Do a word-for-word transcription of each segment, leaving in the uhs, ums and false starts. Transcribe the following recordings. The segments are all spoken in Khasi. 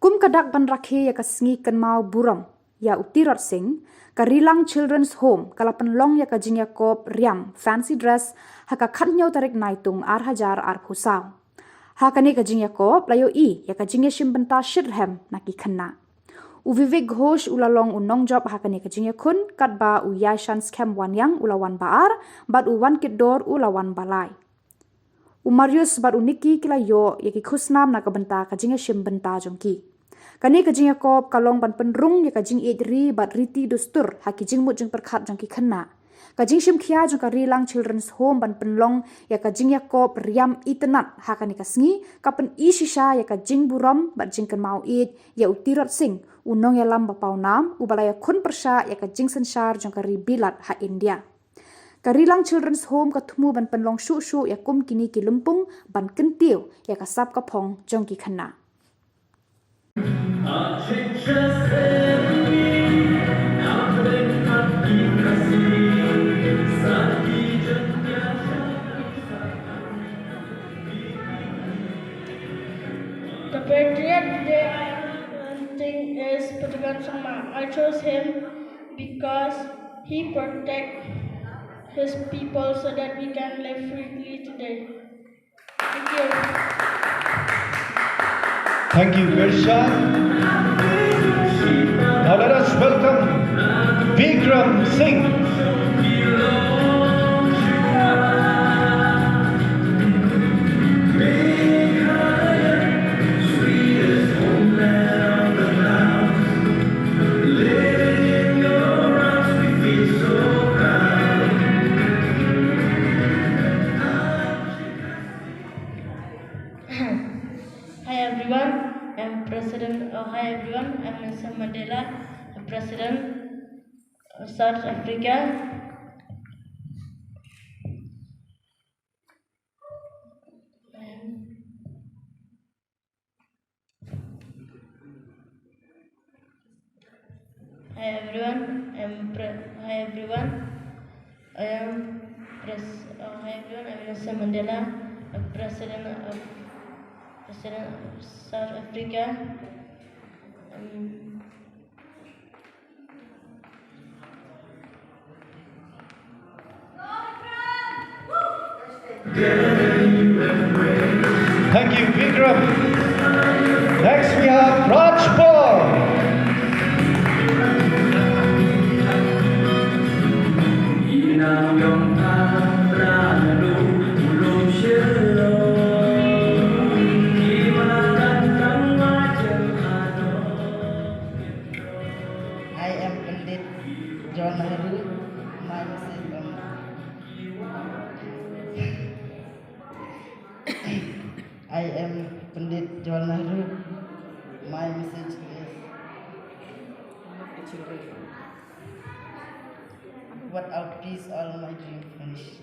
Kum ka dak ban rakhe ïa ka sngi kynmaw burom ïa u Tirot Sing, ka Rilang Children's Home ka la pynlong ïa ka jingïakop riam fancy dress ha ka khathynñiew tarik Naitung ar hajar arphew saw. Ha kane ka jingïakop la ïohi ïa ka jingïashim bynta shitrhem na ki khynnah. U Vivek Ghosh u la long u nongjop ha kane ka jingïakhun, katba u Yaishan Skhem Wanïang u la wan ba ar, bad u Wankitdor u la wan ba lai. U Marius bad u Nicky ki la ïoh ïa ki khusnam na ka bynta ka jingïashim bynta jong ki. Kane ka jingïakop ka long ban pynrung ïa ka jingïeit ri bad riti dustur ha ki jingmut jingpyrkhat jong ki khynnah. Ka jingshim khia jong ka Rilang Children's Home ban pynlong ïa ka jingïakop riam itynnad ha kane ka sngi ka pyni shisha ïa ka jingburom bad jingkynmaw ïeit ïa u Tirot Sing, u nongïalam ba pawnam uba la ïakhun pyrshah ïa ka jingsynshar jong ka ri Bilat ha India. Ka Rilang Children's Home ka thmu ban pynlong shuh shuh ïa kum kine ki lympung ban kyntiew ïa ka sap ka phong jong ki khynnah. The patriot today I am presenting is Puthukan Sangma. I chose him because he protect his people so that we can live freely today. Thank you. Thank you, Birshan. Now let us welcome Vikram Singh. Hi everyone, I'm President. Oh, hi everyone, I'm Nelson Mandela, the President of South Africa. Hi everyone, I'm pre- hi everyone. I am pres- uh, hi everyone, I'm Nelson Mandela, a president of President of South Africa. Um, Thank you, Vikram. Next, we have Rajpal. I am Pandit John Nehru. My message on I am Pandit Jawaharlal Nehru. My message is without peace, all my dreams vanish.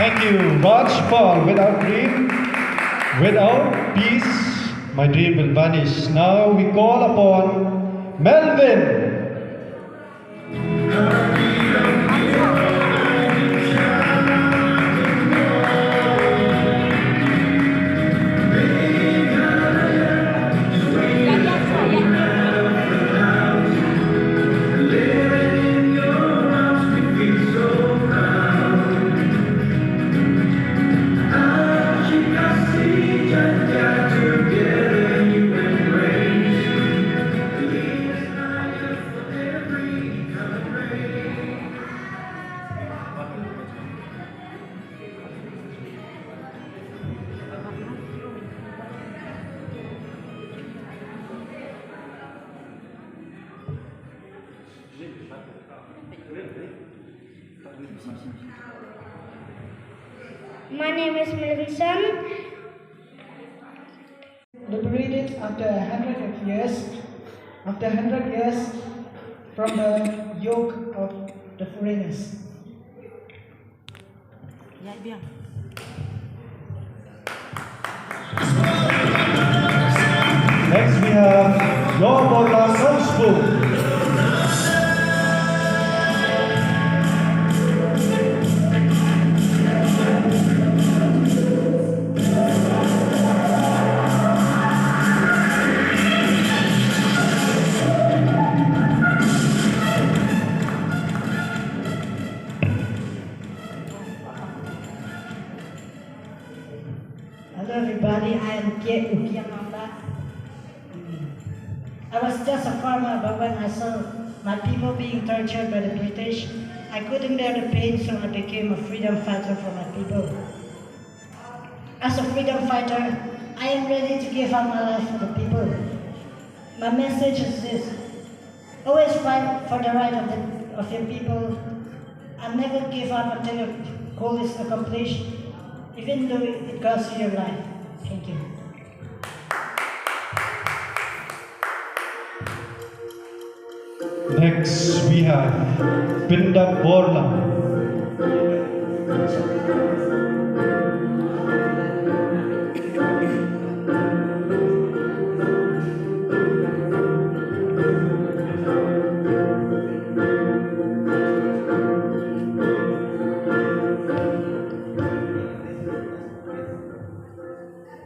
Thank you, Rajpal. Without dream, without peace, my dream will vanish. Now we call upon Melvin. My name is Melinson. Liberated after a hundred of years, after a hundred years from the yoke of the foreigners. Next we have Yawbolla Songspu. Biang Amla. I was just a farmer, but when I saw my people being tortured by the British, I couldn't bear the pain, so I became a freedom fighter for my people. As a freedom fighter, I am ready to give up my life for the people. My message is this. Always fight for the right of, the, of your people and never give up until your goal is accomplished, even though it costs you your life. Thank you. Next, we have Pinda Borla.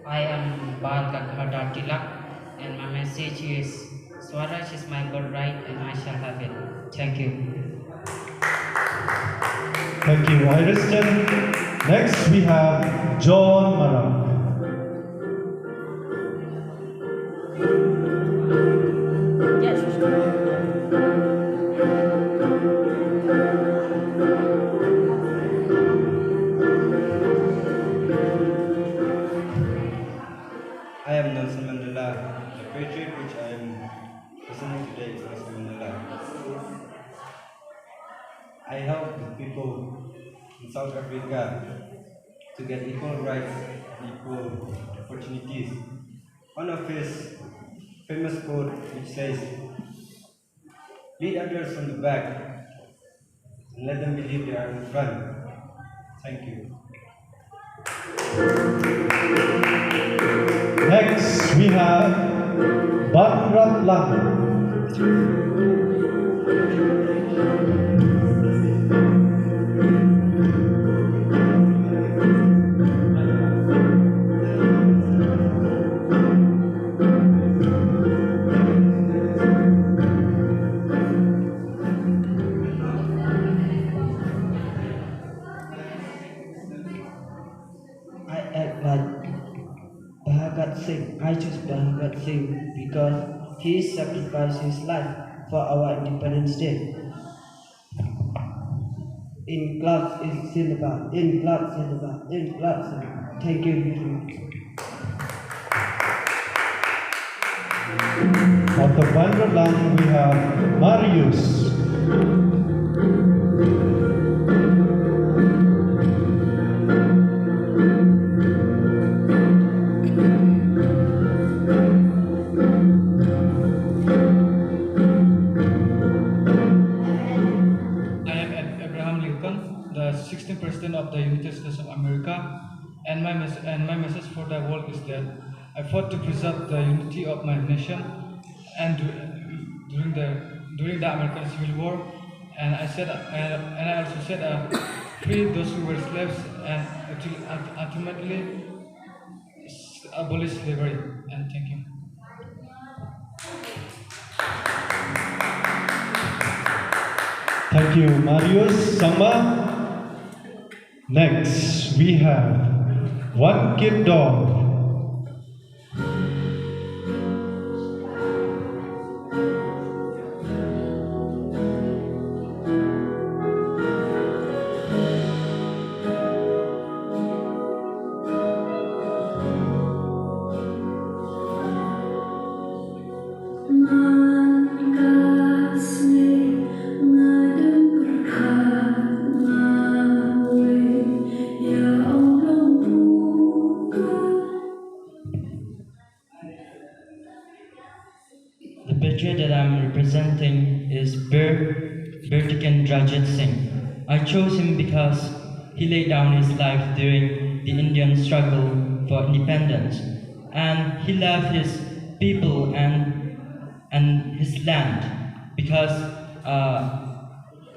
I am Bal Gangadhar Tilak, and my message is Swaraj is my birthright and I shall have it. Thank you. Thank you, Iriston. Next, we have John Marak. I am Nelson Mandela. The patriot which I am presenting today is Nelson Mandela. I help the people in South Africa to get equal rights and equal opportunities. One of his famous quote which says, "Lead others from the back and let them believe they are in front." Thank you. Next, we have Banrat Lang. I act like Bhagat Singh. I choose Bhagat Singh because he sacrificed his life for our Independence Day. Inqilab Zindabad, Inqilab Zindabad, Inqilab Zindabad. Thank you very much. After Banrat Lang, we have Marius. I am Abraham Lincoln, the sixteenth President of the United States of America, and my, mes- and my message for the world is that I fought to preserve the unity of my nation, and du- during the during the American Civil War, and I said, uh, and I also said, uh, "Free those who were slaves," and ulti- ult- ultimately s- abolish slavery. And thank you. Thank you, Marius Sangma. Next, we have One Kid Dog. The patriot that I'm representing is Bir Birtikindrajit Singh. I chose him because he laid down his life during the Indian struggle for independence, and he loved his people and and his land because uh,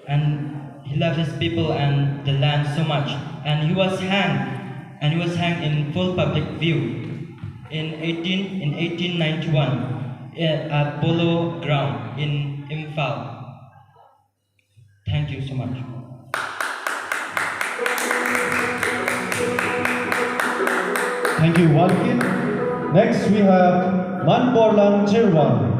and he loved his people and the land so much, and he was hanged, and he was hanged in full public view in eighteen in eighteen ninety-one at Polo Ground in Imphal. Thank you so much. Thank you, One Kid. Next, we have Manborlang Jyrwa.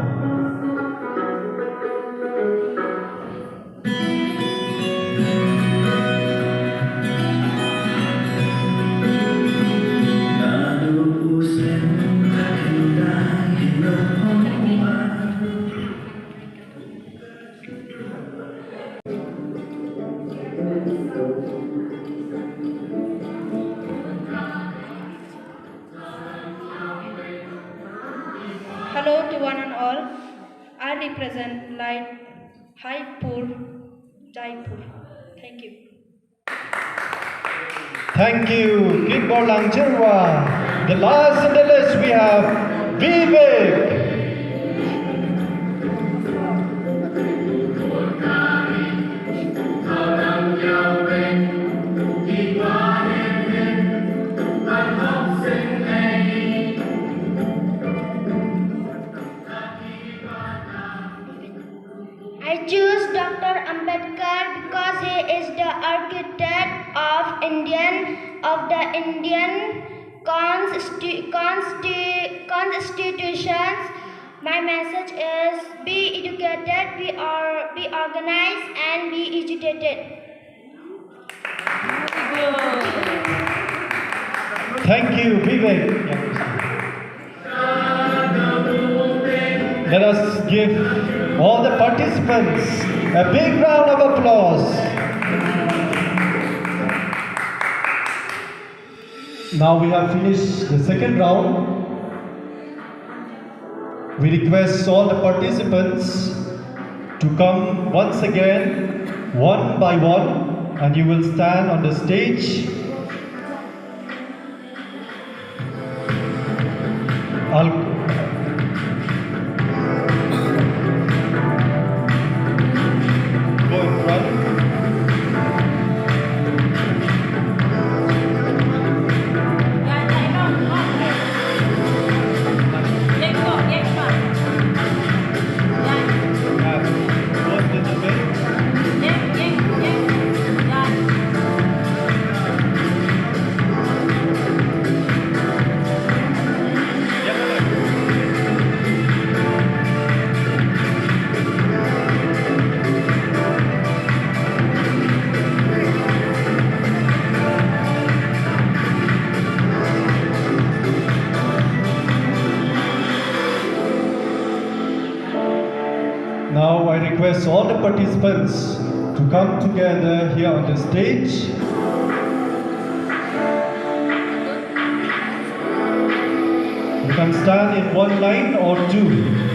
Hello to one and all. I represent Light Haipur, Jaipur. Thank you. Thank you, Manborlang Jyrwa. The last in the list, we have Vivek. I choose Doctor Ambedkar because he is the architect of Indian, of the Indian consti-, consti-, constitutions. My message is, be educated, be or be organized, and be agitated. Thank you, Vivek. Let us give all the participants a big round of applause. Now we have finished the second round. We request all the participants to come once again, one by one, and you will stand on the stage. I'll go in front. Now I request all the participants to come together here on the stage. You can stand in one line or two.